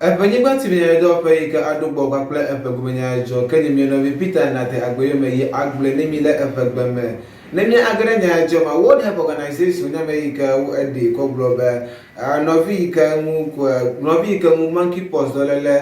Eƒe nyigba TV nyanyuidɔwɔƒe yi ke aɖo gbɔ kpakple eƒe gomenyadzɔ ke nye mia nɔvi Peter Nate Agbeyome yi agblɔe ne mi le eƒe gbe me. Ne mia age ɖe nyadzɔ ma, World Health Organization nye ame yi ke wo eɖee kɔ gblɔ be nɔvi yi ke ŋu nɔvi yi ke ŋu monkeypox dɔlele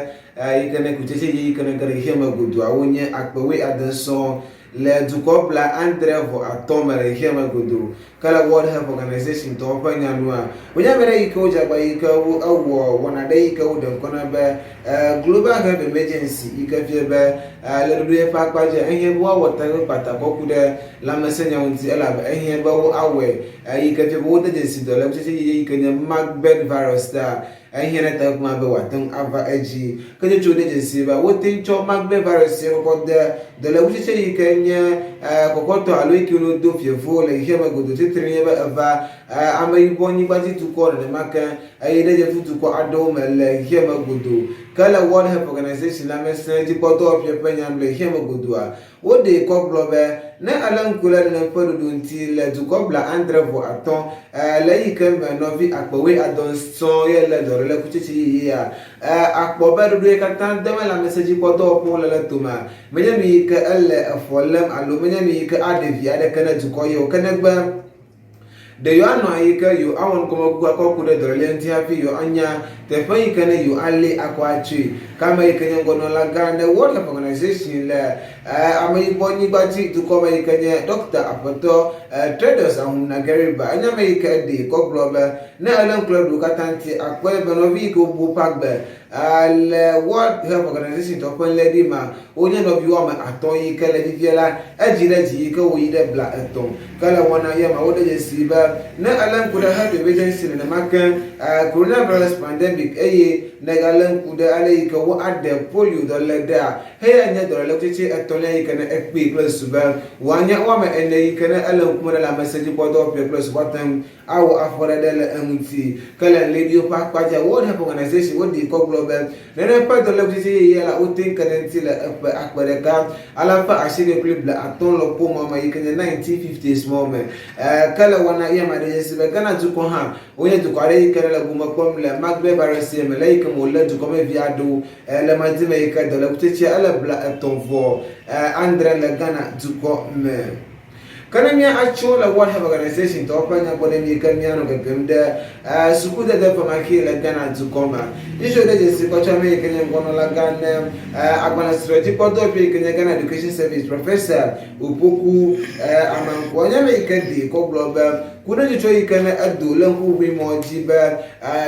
yi ke ne kutsetse yi ke ne ge ɖe xexea me godoa wonye akpe wuiade sɔŋ le dukɔ 65 me le xexea me godoo. Ke le World Health Organization tɔwo ƒe nya nua, wonye ame ɖe yi ke wodze agba yi ke wo ewɔ wɔna ɖe yi ke woɖe ŋkɔ na be Global Health Emergency yi ke fia be le ɖoɖo ye ƒe akpa dzia, ehiã be woawɔ takpekpe kpata kɔ ku ɖe lãmesẽnyawo ŋuti elabe ehiã be woawɔe yi ke fia be wode dzesi dɔlékutsetse yeye yi ke nye Marburg virus ta. Ehiã ɖe teƒe ma be wòate ŋu ava edzi. Ke tsotso ɖe dzesi be wote ŋu tsɔ Marburg virus sia kɔkɔ de dɔlékutsetse yi ke nye kɔkɔtɔ alo yi ke wodo fievo le xexea me godoo titri nye be eva ameyibɔ nyigbadzidukɔ nenema ke eye ɖe yevudukɔ aɖewo me le xexea me godoo. Ke le World Health Organization lãmesẽ dzikpɔdɔwɔƒea ƒe nya nu le xexea me godooa, Woɖee kɔ gblɔ be, Ne èlé ŋku ɖe nenem ƒe ɖoɖo ŋuti le dukɔ 65 le eyi ke me nɔvi akpe wuiadɔ sɔŋ ye lé dɔ ɖe le kutsetse yeyea, àkpɔ be ɖoɖo ye katã dem lãmesẽdzikpɔdɔwɔƒewo le le tomea, menye nu yi ke ele efɔ lém alo menye nu yi ke aɖe vi aɖeke ne dukɔ ye o, ke negbe Ɖe yewoanɔ anyi ke yewoawɔ nugɔmekuku akɔ ku ɖe dɔléle ŋuti hafi yewoanya teƒe yi ke ne yewoalée akɔ atsoe. Ke ame yi ke nye ŋgɔnɔla gã ne World Health Organization le ameyibɔ nyigba dzi dukɔ me yi ke nye Ɖɔkta Aƒetɔ Tedros Ahunageriba enye ame yi ke eɖee kɔ gblɔ be ne elé ŋku ɖe ɖoɖowo katã ŋuti akpɔe be nɔvi yi ke wobu woƒe agbe Le World Health Organization tɔ ƒe lɛɖi ma, wonye nɔvi woame atɔ̃ yi ke le fifia la, edzi ɖe dzi yi ke woyi ɖe 30. Ke le wɔna ya ma, woɖe dzesi be ne èlé ŋku ɖe Health Emergency nenema ke coronavirus pandemic eye nègalé ŋku ɖe ale yi ke woaɖe polio dɔléle ɖea, heya nye dɔléle kutsetse etɔ̃lia yi ke ne ekpee kple susu be wòanye woame ene yi ke ne ele ŋkume ɖe lãmesẽdzikpɔdɔwɔƒea kple susu woate ŋu awɔ afɔɖeɖe le eŋuti. Ke le Ladiwo ƒe akpa dzia, World Health Organization woɖee kɔ gblɔ be nenem ƒe dɔlékutsetse yeyea la wote ŋu ke ɖe eŋuti le eƒe 1850 lɔƒo ma me yi ke nye 1950s mawo me. Ke le wɔna ya me ɖe dzesi be Ghana dukɔ hã wonye dukɔ aɖe yi ke le gome kpɔm le Marburg virus sia me le eyi ke me wolé dukɔmevi aɖewo le madime yi ke dɔlékutsetsea ele 36 le Ghana dukɔ me. Ke ne mía atso le World Health Organization tɔwo ƒe nya gbɔ ne mí ke mía nɔ gegem ɖe sukudede femaxee le Ghana dukɔ me. Israel ɖe dzesi kɔtsɔ ame yi ke nye ŋgɔnɔla gã ne agbalẽsrɔ̃dzikpɔdɔwɔƒe yi ke nye Ghana Education Service, Professor Opoku Amankwah nye ame yi ke ɖee kɔ gblɔ be ku ɖe dzotsɔ yi ke ne edo le ŋkuʋuʋui mɔ dzi be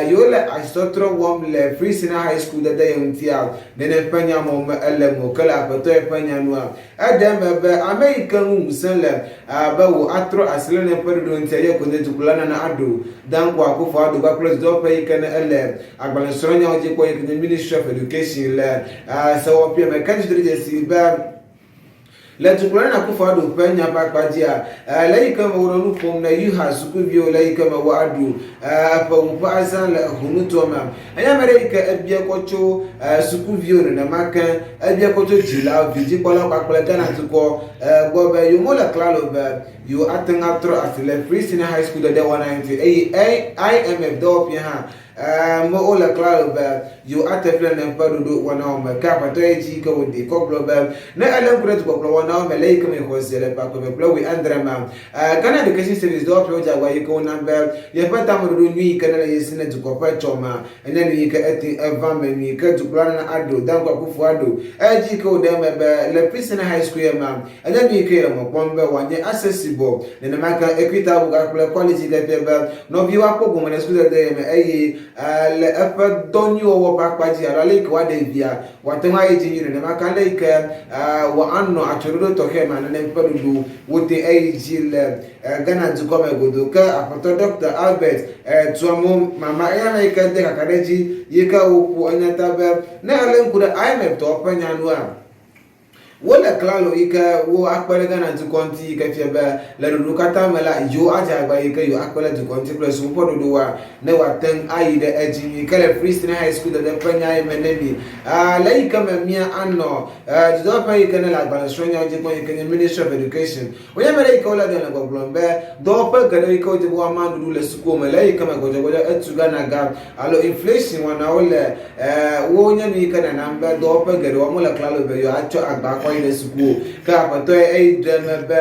yewole asitɔtrɔ wɔm le Free Senior High School dede ye ŋutia, nenem ƒe nya mɔ me ele me o ke le aƒetɔ ye ƒe nya nua, Eɖe eme be ame yi ke ŋu ŋusẽ le be wòatrɔ asi le eƒe ɖoɖo ŋutia ye ko nye dukplɔla nana aɖo Dankwa Akufo-Addo kpakple dudɔƒe yi ke ne ele agbalẽsrɔ̃nyawo dzi kpɔ yi ke nye Ministry of Education le sewɔƒea me. Ke ŋutsu ɖedzesi be le dukplɔla Nana Akufo-Addo ƒe nya ƒe akpa dzia, le eyi ke me wonɔ nu ƒom ne UHAS sukuviwo le eyi ke me woaɖu eƒe ŋu ƒe azã le ehonutoa mea, Enye ame ɖe yi ke ebia kɔ tso sukuviwo nenema ke ebia kɔ tso dzilawo, vidzikpɔlawo kpakple Ghana dukɔ gbɔ be yewo mele klalo be yewo ate ŋu atrɔ asi le Free Senior High School dede wɔna ŋuti eye IMF dɔwɔƒea hã me wole klalo be yewo ate ƒle ne ƒe ɖoɖo wɔnawo me. Ke aƒetɔ ye dzi yi ke wòɖee kɔ gblɔ be ne elé ŋku ɖe dukpɔkplɔ wɔnawo me le eyi ke me xɔ zi le ƒe akpe eve kple wuiadre mea, Ghana Education Service dɔwɔƒewo dze agbagba yi ke wona be yeƒe tameɖoɖo nyui yi ke nele ye si ne dukɔ ƒe etsɔmea enye nu yi ke ete eva eme nyui ke dukplɔla nana aɖo Dankwa Akufo Addo edzi yi ke wòɖe eme be le Free Senior High School ye mea enye nu yi ke yele mɔ kpɔm be wòanye accessible nenema ke equitable kpakple quality yi ke fia be nɔviwo akpɔ gome le sukudede ye me eye le eƒe dɔ nyui wɔwɔ ƒe akpa dzi alo ale yi ke woaɖe via wòate ŋu ayi dzi nyuie nenema ke ale yi ke wòanɔ atsyɔ̃ɖoɖo tɔxɛ me nenem ƒe ɖoɖo wote eyi dzi le Ghana dukɔ me godoo. Ke Aƒetɔ Ɖɔkta Albert Tuamo Mama eya ame yi ke de kakaɖedzi yi ke woƒo enya ta be ne elé ŋku ɖe IMF tɔwo ƒe nya nua, Wole klalo yi ke wo akpe ɖe Ghana dukɔ ŋuti yi ke fia be le ɖoɖo katã me la, yewo adze agbagba yi ke yewo akpe ɖe dukɔ ŋuti kple suku ƒe ɖoɖowoa ne wòate ŋu ayi ɖe edzi nyuie. Ke le Free Senior High School dede ƒe nya yi me ne mi le yi ke me mia anɔ dudɔwɔƒe yi ke ne le agbalẽsrɔ̃nyawo dzi kpɔm yi ke nye Ministry of Education. Wonye ame ɖe yi ke wole ɖe le gbɔgblɔm be dɔwɔƒe geɖewo yi ke wodi be woama nuɖuɖu le sukuwo me le eyi ke me gbɔdzɔgbɔdzɔ etu Ghana ga alo inflation wɔnawo le wo nye nu yi ke nanam be dɔwɔƒe geɖewo wole klalo be yewoatsɔ agba akɔ yi ɖe sukuwo. Ke aƒetɔe eyi ɖe eme be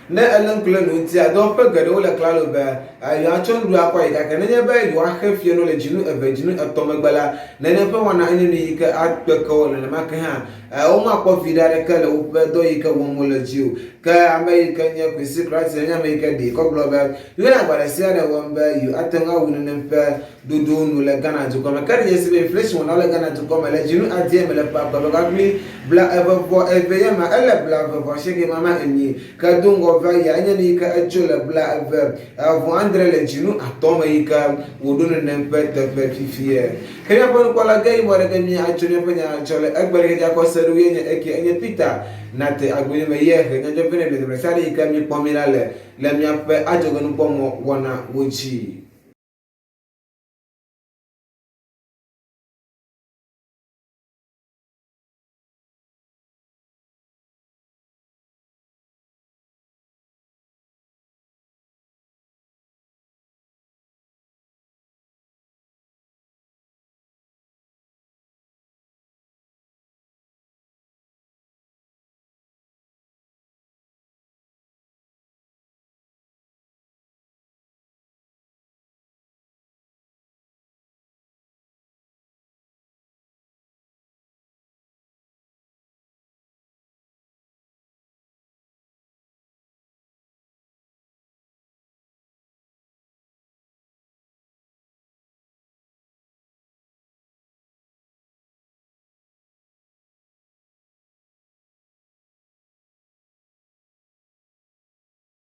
ne elé ŋku ɖe nu ŋutia, dɔwɔƒe geɖewo le klalo be yewoatsɔ nuɖuɖu akɔ yi gake nenye be yewoaxe fia nu le dzinu eve, dzinu etɔ̃ megbe la, nene ƒe wɔna enye nu yi ke akpe ke wo nenema ke hã. Womakpɔ viɖe aɖeke le woƒe dɔ yi ke wɔm wole dzi o. Ke ame yi ke nye Kwesi Kratky nye ame yi ke ɖee kɔ gblɔ be yewo le agba ɖe sia ɖe wɔm be yewoate ŋu awu nenem ƒe ɖoɖowo nu le Ghana dukɔ me. Ke ɖe dzesi be inflation wɔnawo le Ghana dukɔ me le dzinu adie me le ƒe akpe eve kpakple bla eve vɔ eve ya me ele bla eve vɔ asieke mama enyi. Ke do ŋgɔ va yia enye nu yi ke etso le bla eve vɔ adre le dzinu atɔ me yi ke wòɖo nenem ƒe teƒe fifia. Ke míaƒe nukpɔla ge yibɔ ɖe ge mía atso míaƒe nya tsɔ le egbe ɖe dzi akɔ se ɖo ye nye eke enye Peter nate agbo me ye he nyadzɔdzɔ ne ɖe ɖe sia ɖe yi ke míekpɔ mí la le le míaƒe adzɔgenukpɔmɔ wɔna wo dzi.